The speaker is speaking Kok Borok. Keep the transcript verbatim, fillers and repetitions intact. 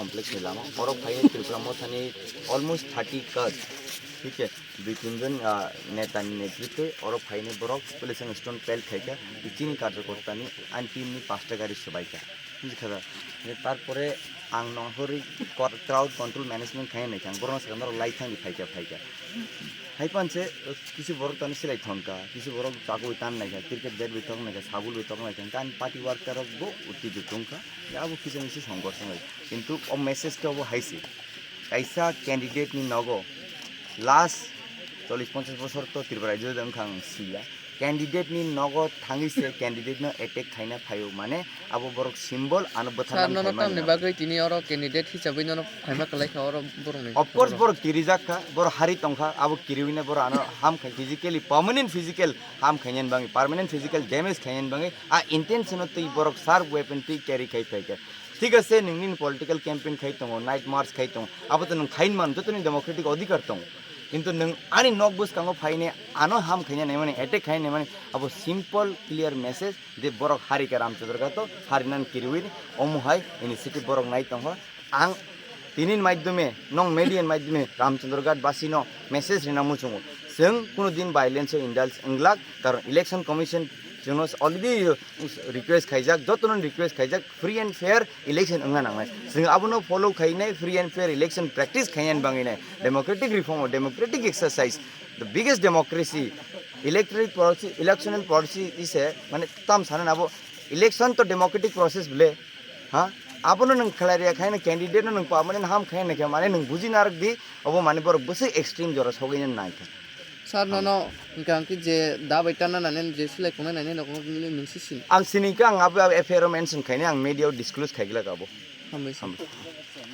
Complex ni lama. Oro phai Tripura Mothani almost thirty cars, thik se, dui tin jon, ah, neta ni netritwe oro phai borok police stone pelt khai kha, chini karjokorta ni ani team ni pasta gari swbai kha. Bujikha da? Tarpore ang nongkhorwi kor-, crowd control management khai nai kha, borok no sakha norok lai thang di phai kha, phai kha. Hai panse, kisu borok tani silai thon kha, kisu borok chagwi tan nai kha, cricket bat bai tok nai kha, sabul bai tok nai kha, kan party worker rok bo utti jutung kha, ya bo kisa misi songkor songai. Kintu o message khe obo hai se, kaisa candidate ni nogo last chollish ponchash bosor to Tripura rajyo de wngkha ang siya, candidate ni nogo thangwi se candidate no attack khaina phaio, mane abo borok symbol ano bwtharna Sir, nono phaima tamni nangya. Bagwi tini oro candidate hisabai nono phaima kwlai kha oro borok ni. Of course, borok kirijak kha, borok hari tong kha, abo kiriwi na borok ano ham khai physically, permanent physical ham khainani bagwi, permanent physical damage khainani bagwi, a intention o twi borok sharp weapon twi carry khai phai kha. Thik ase, nini political campaign khai tongo, night march khai tongo, abo to nwng khain man, joto ni democratic odhikar tongo. Kintu nwng ani nok bwskango phaine ano ham khaina naimani, attack khaina naimani, abo simple clear message je borok hari kha Ramchandra Ghat o, hari nan kiriwi omo hai initiative borok nai tongkha. Ang tini ni maidyome, nong media ni maidyome Ramchandra Ghat basi no message rina muchungo. Chwng kuno din violence o indulge wnglak, karon election commission chwngno already request khaijak, jotono request khaijak, free and fair election wngna nangnai. Chwng abono follow khainai, free and fair election practice khainani bagwi nai. Democratic reform or democratic exercise, the biggest democracy, electoral policy, electoral policy is a, mane, tam sana abo election to democratic process bole, ha? Abono nwng khlai rwya khaina candidate no nwng permanent ham khaina khe, mane, nwng buji narwk di, abo, mane, borok bwswk extreme jora sogwi nai kha. Sir, nono hwnkhe ang khe je da bai tanna nai nai, je silai khongnai nai nai rok no nini nwng si sini. Ang sini khe ang abo, abo F I R o mention khainai, ang media o disclose khai glak abo. Hambai sir. Hambai.